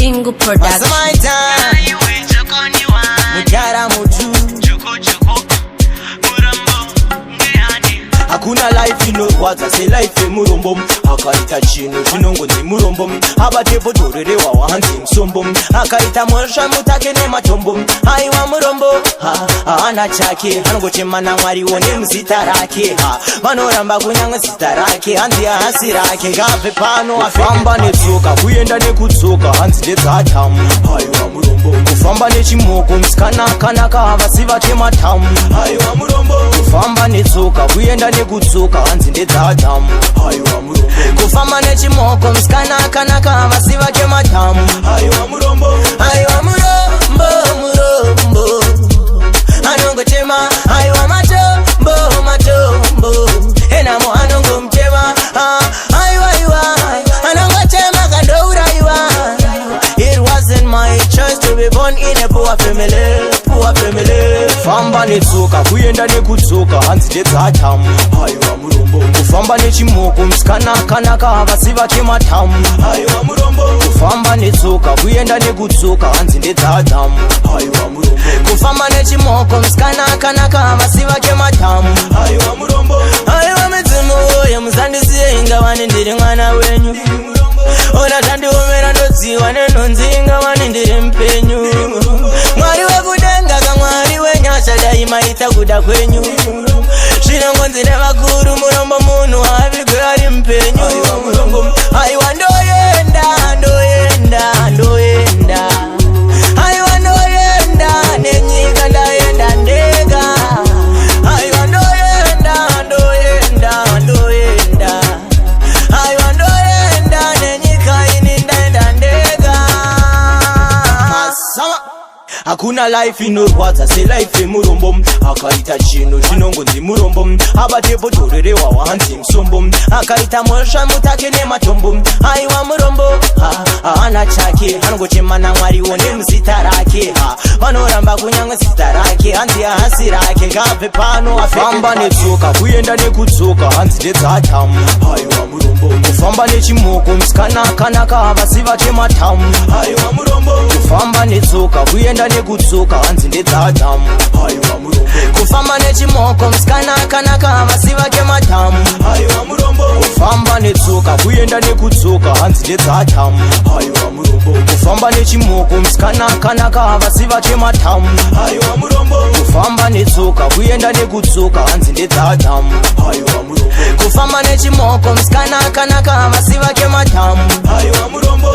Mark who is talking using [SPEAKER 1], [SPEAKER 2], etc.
[SPEAKER 1] Bingu Production.
[SPEAKER 2] Maita Mudhara mutu. Hakuna life inorwadza selife yemurombo. Akaita chinhu zvinongonzi murombo, abate bhodhoro rehwahwa hanzi musombo, akaita mhosva mutake nematombo. Aiwa murombo, haana chake, anongochema naMwariwo nemuzita rake. Ha, vanoramba kunyange zita rake, hanzi haasi rake, ngabve pano. Afamba netsoka kuenda nekudzoka, hanzi ndedzatamu. Aiwa murombo. Kufamba nechimoko, musikana akanaka, havasi vake matamu. Aiwa murombo. Kufamba netsoka kuenda nekudzoka, hanzi ndedzatamu. Aiwa murombo. Kufamba nechimoko, musikana akanaka, havasi vake matamu. Aiwa murombo. Aiwa murombo, murombo anongochema. Aiwa matombo, matombo enamo anongomuchema. Ah, aiwa iwa anongochema kandouraiwa. It wasn't my choice to be born in a poor family, poor family. Famba netsoka kuenda nekudzoka, hanzi ndedzatamu. Aiwa murombo. Kufamba nechimoko, musikana akanaka, havasi vake matamu. Aiwa murombo. Kufamba netsoka kuenda nekudzoka, hanzi ndedzatamu. Aiwa murombo. Kufamba nechimoko, musikana akanaka, havasi vake matamu. Aiwa murombo. Aiwa midzimu woye, musandisiye, ingavani ndiri mwana wenyu. Ona zvandiomera, ndodziwa nenhunzi, ingavani ndiri mupenyu. Mwari wekudenga kaMwari wenyasha, dai maita kuda kwenyu. Zvinongonzi nevakuru, murombo munhu haavigwe ari mupenyu. Aiwa ndoenda, ndoenda, ndoenda. Aiwa ndoenda nenyika, ndaenda ndega. Aiwa ndoenda, ndoenda, ndoenda. Aiwa ndoenda nenyika ini, ndaenda ndega. Masama. Hakuna life inorwadza selife yemurombo. Akaita chinhu zvinongonzi murombo, abate bhodhoro rehwahwa hanzi musombo, akaita mhosva mutake nematombo. Aiwa murombo, haana chake, anongochema naMwariwo nemuzita rake. Ha, vanoramba kunyange zita rake, hanzi haasi rake, ngabve pano. Afamba netsoka kuenda nekudzoka, hanzi ndedzatamu. Aiwa murombo. Kufamba nechimoko, musikana akanaka, havasi vake matamu. Aiwa murombo. Kufamba netsoka kuenda nekudzoka, hanzi ndedzatamu. Aiwa murombo. Kufamba nechimoko, musikana akanaka, havasi vake matamu. Aiwa murombo. Kufamba netsoka kuenda nekudzoka, hanzi ndedzatamu. Aiwa murombo. Kufamba nechimoko, musikana akanaka, havasi vake matamu. Aiwa murombo. Kufamba netsoka kuenda nekudzoka, hanzi ndedzatamu. Aiwa murombo. Kufamba nechimoko, musikana akanaka, havasi vake matamu. Aiwa murombo.